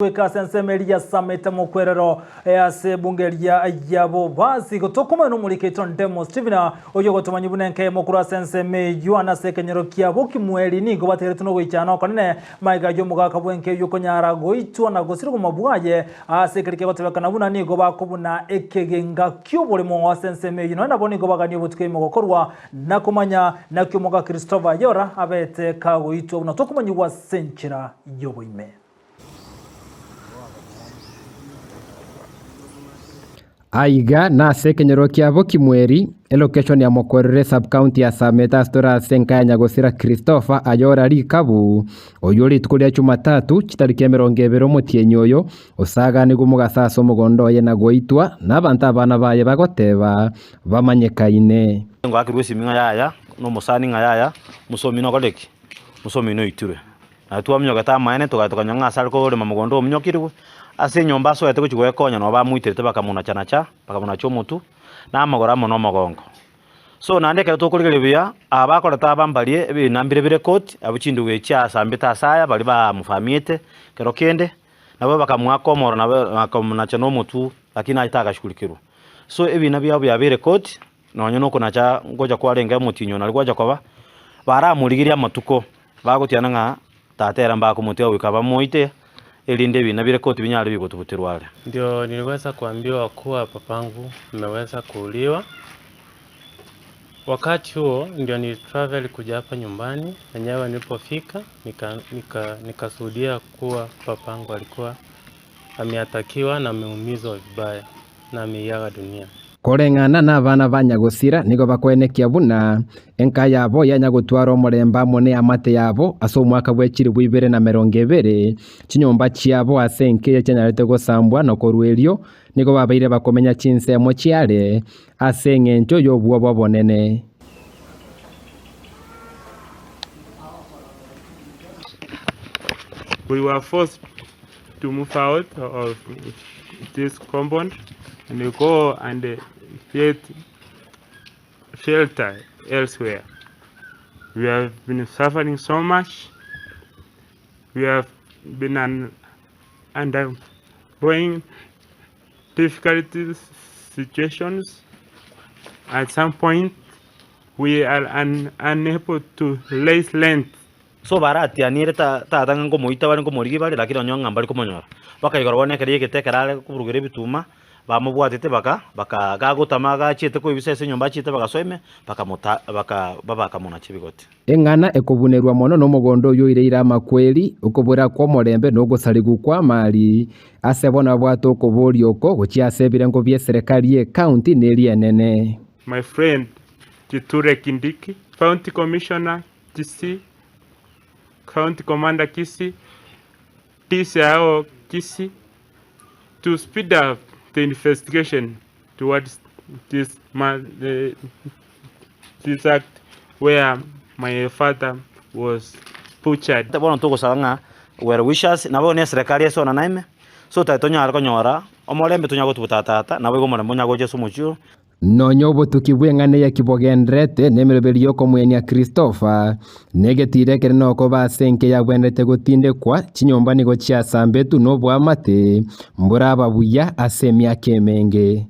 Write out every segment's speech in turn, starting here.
Goika ase ensemo eria ya Sameta mokwerero ase ebunge eria ya Bobasi. Gotokomana nomoriki oito Ndemo Stephen oyio ogotomanyia buna enka eyemo korwa ase ensemo eyio ande ase ekenyoro kia Bokimweri nigo bategeretwe nogoichana okonene magega y'omogaka bw'enka eyio konyara goitwa na gosirwa obogima bwaye ase ekeri kegotebekana buna nigo bakobuna ekegenga ki'oboremo ase ensemo eyio nonya nabo nigo bagania obotuko ime gokorwa na komanya naki omogaka Christopher Ayora abete kagoitwa buna tokomanyigwa ase enchera y'oboime. Aiga nase ekenyoro kia Bokimweri, elocation ya Mokorere sub-county ya Sameta ase tore ase enka ya Nyagosira Christopher Ayora Rikabu, oyio rituko ria Jumatatu chitariki 20 omotienyi oyo osaganigwe omogasa ase omogondo oye na goitwa nabanto abana baye bagoteba bamanyekaine. Ngoakirwe esimi ng'a yaya, na omosani ng'a yaya, omosomi nokore ki? Omosomi noitirwe. Na twaminyokete amaene, togachia tokanyora ng'a ase are korema mogondo ominyokirwe, ase enyomba asoete gochia goekonya nabo bamoiterete bakamonacha-nacha, bakamonacha omotwe, na amagoro amo na omogongo. So naende ekero tokorigereria buya, aba bakoreta aba mbarie ebina mbire bire koti, abwo chindugu echi chiasambete ase aya baria bamofamiete kero kende, nabo bakamoaka omoro nabo bakamonacha na omotwe, lakini aye tagashughulikirwa. So ebina biabo biabeire koti, Nonya nokonacha ngocha kwarenge omotienyi nari gwacha koba, baramorigerie amatuko, bagotiana ng'a tata ere mbakomotiga goika bamoite, erinde ebina bire koti binyare bigotuguterwa are. Ndio niliweza kuambiwa kuwa papangu ameweza kuuliwa. Wakati huo ndio nilitravel kuja hapa nyumbani, enyewe nilipofika nikashuhudia nika, nika kuwa papangu alikuwa ameatakiwa na ameumizwa vibaya na ameiaga dunia. Koreng'ana nabana ba nyagosira nigo bakoenekia buna enka yabo yanya gotwara omorembe amo neamate yabo ase omwaka bwe chilifu ibere na merongo ebere, chinyomba chiabo ase enka eye chianyarete gosambwa na korwa erio nigo babeire bakomenya chinsemo chiare ase engencho y'obwoba obonene. We were forced to move out of this compound and go and get shelter elsewhere. We have been suffering so much. We have been un- undergoing difficult situations. At some point, we are un- unable to raise rent. So baratianire ta tata ng'a nkomoita bare nkomorigia bare lakini onye ng'a mbari komonyora. Bakaigora bono ekero egete ekero are koburugera ebituma, bamobwatete baka baka gagotama gachiete koebisa ase enyomba achiete bagasoa ime, bakamota baka bakamonacha ebigoti. Eng'ana ekobunerwa mono nomogondo oyio oireire amakweri, okobora kw'omorembe na ogosarigwa kw'amari, ase bono babwate okoboria oko gochia ase ebirengo bi'eserekari y'ecounty na eria enene. My friend Kithure Kindiki, County Commissioner Kisii, County Commander Kisii, DCIO Kisii to speed up the investigation towards this ma this act where my father was butchered. Bono togosaba ng'a well wishers nabo ne eserekari ase one naime, so tari tonyare konyora omorembe tonyare gotuguta tata, naboigo omorembe onyare gocha ase omochie oyo. Nonya obotuki bw'eng'ana eye kibogendererete nemeroberi y'okomwenia Christopher, na egetiira ekenene okoba ase enka eyagwenerete gotindekwa, chinyomba nigo chiasambetwe noboamate mboraba buya ase emiaka emenge.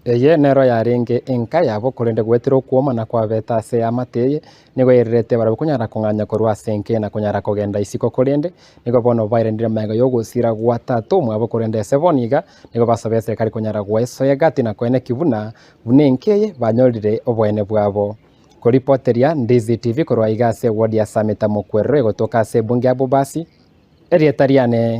Eye nero yarenge enka yabo, korende goetera okwomana kwabete ase eamate eye, nigo yairerete barabwo konyara kong'anya korwa ase enka eye na konyara kogenda isiko korende nigo bono bairendire magega y'ogosira gwa tata omwabo korende ase bono iga nigo basaba eserekari konyara goesoa egati na koenekia buna buna enka eye banyorire oboene bwabo. Koripoteria Ndizi TV korwa iga ase eward ya Sameta Mokwerero egotoka ase ebunge ya Bobasi, erieta riane.